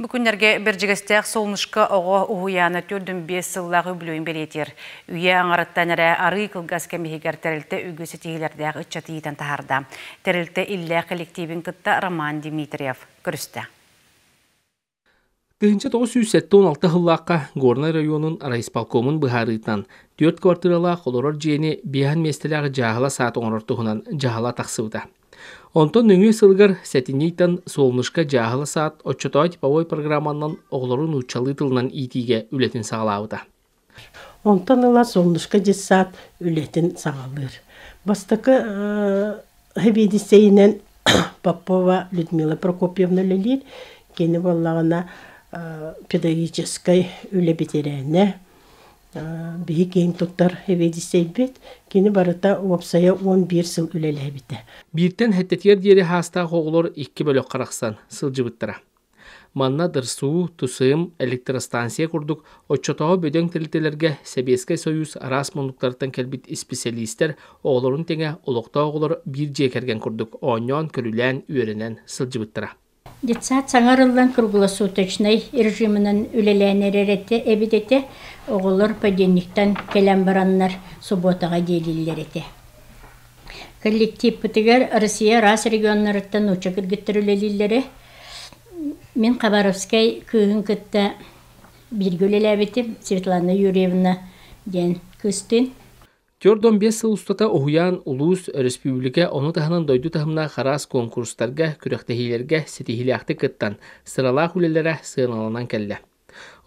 Бу күннэргэ Бэрдьигэстээх Солнышко оҕо уһуйаана 45 сыллаах үбүлүөйүн бэлиэтиир. Үйэ аҥарыттан эрэ арыы кылгас кэм иһигэр тэрилтэ үгүс ситиһиилэрдээх ыччаты иитэн таһаарда. Тэрилтэ иллээх кэлликтиибин кытта Роман Дмитриев көрүстэ. 1976 сыллаахха Горнай районун райисполкомун быһаарыытынан түөрт квартиралаах олорор дьиэни биэһэн миэстэлээх дьааһыла саат оҥорор туһунан дьаһала тахсыбыта. Онтон нөҥүө сылыгар сэтинньийтэн Солнышко дьааһыла саат оччотооҕу типовой программанан оҕолору нууччалыы тылынан иитиигэ үлэтин саҕалаабыта. Онтон ыла Солнышко детсад үлэтин саҕалыыр. Бастакы сэбиэдиссэйинэн Попова Людмила Прокопьевна үлэлиир. Кини буоллаҕына педагогическай үлэ бэтэрээнэ, биһи киэҥ туттар сэбиэдиссэйбит. Кини барыта уопсайа 11 сыл үлэлээбитэ. Бииртэн сэттэтигэр диэри саастаах оҕолор икки бөлөххө арахсан сылдьыбыттара. Манна ДРСУ, ТУСМ, электростанция курдук оччотооҕу бөдөҥ тэрилтэлэргэ Сэбиэскэй Сойуус араас муннуктарыттан кэлбит исписэлиистэр оҕолорун тэҥэ олохтоох оҕолор биир дьиэ кэргэн курдук оонньоон-көрүлээн, үөрэнэн сылдьыбыттара. Детсад саҥа арыллан круглосуточнай режиминэн үлэлээн эрэр этэ эбит этэ. Оҕолор понедельниктан кэлэн бараннар субботаҕа диэлииллэр этэ. Коллективпытыгар Россия араас регионнарыттан нуучча кыргыттар үлэлииллэрэ. Мин Хабаровскай кыыһын кытта бииргэ үлэлээбитим Светлана Юрьевна диэн кыыстыын. 45 сыл устата уһуйаан улуус, өрөспүүбүлүкэ, ону таһынан дойду таһымнаах араас куонкурустарга, күрэхтэһиилэргэ ситиһиилээхтик кыттан, сыралаах үлэлэрэ сыаналанан кэллэ.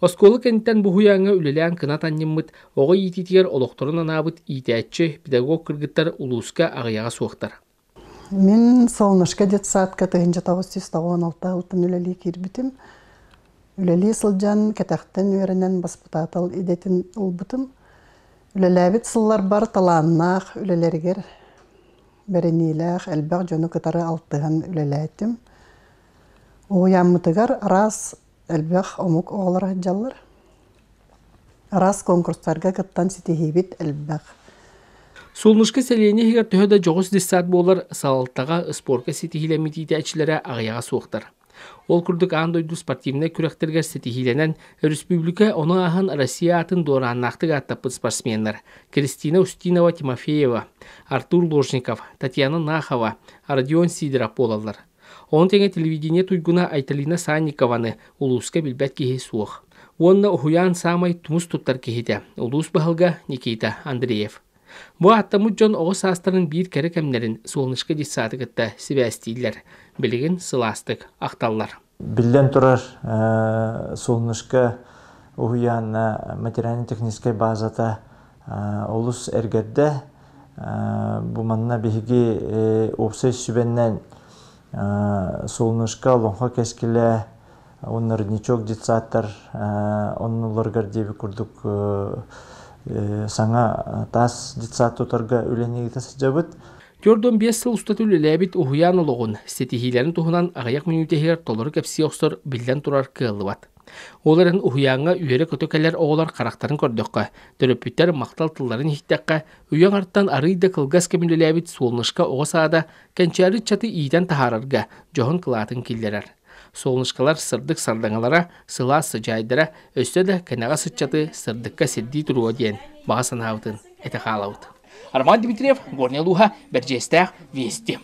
Оскуола кэнниттэн бу уһуйааҥҥа үлэлээн кынат анньыммыт, оҕо иитиитигэр олохторун анаабыт иитээччи, педагог кыргыттар улууска аҕыйаҕа суохтар. Мин Солнышко детсадка 1996 сылтан үлэлии киирбитим. Үлэлии сылдьан кэтэхтэн үөрэнэн баспытаатал идэтин ылбытым. Үлэлээбит сылларбар талааннаах үлэлэригэр бэриниилээх элбэх дьону кытары алтыһан үлэлээтим. Уһуйааммытыгар араас элбэх омук оҕолоро сылдьаллар. Араас конкурстарга кыттан ситиһиибит элбэх. Солнышко сэлиэнньэ иһигэр төһө да дьоҕус детсад буолар, салалтаҕа спорка ситиһиилэммит иитээччилэрэ аҕыйаҕа суохтар. Ол курдук аан дойду спортивнай күрэхтэригэр ситиһиилэнэн, өрөспүүбүлүкэ ону ааһан Россия аатын дуорааннаахтык ааттаппыт спортсменнар Кристина Устинова-Тимофеева, Артур Ложников, Татьяна Нахова, Родион Сидоров буолаллар. Ону тэҥэ телевидение туйгуна Айталина Санникованы улууска билбэт киһи суох. Уонна уһуйаан саамай тумус туттар киһитэ, улуус баһылыга Никита Андреев. Бу ааттаммыт дьон оҕо саастарын биир кэрэ кэмнэрин Солнышко детсады кытта сибээстииллэр, билигин сылаастык ахталлар. Биллэн турар, Солнышко уһуйаанна материально-техническэй базата олус эргэрдэ. Бу манна биһиги уопсай сүбэннэн Солнышко, Олоҥхо кэскилэ уонна Родничок детсадтар оннуларыгар диэбит курдук саҥа таас детсад тутарга үлэни ыыта сылдьабыт. 45 сыл устата үлэлээбит уһуйаан олоҕун, ситиһиилэрин туһунан аҕыйах мүнүүтэ иһигэр толору кэпсии охсор биллэн турар кыаллыбат. Ол эрэн уһуйааҥҥа үөрэ-көтө кэлэр оҕолор харахтарын көрдөххө, төрөппүттэр махтал тылларын иһиттэххэ, үйэ аҥартан арыый да кылгас кэм үлэлээбит Солнышко оҕо саада кэнчээри ыччаты иитэн таһаарарга дьоһун кылаатын киллэрэр. Солнышкалар сырдык сардаҥалара, сылаас сыдьаайдара өссө да кэнэҕэс ыччаты сырдыкка сирдии туруо диэн баҕа санаабытын этэ хаалабыт. Роман Дмитриев, Горнай улууһа, Бэрдьиэстээх, Вести.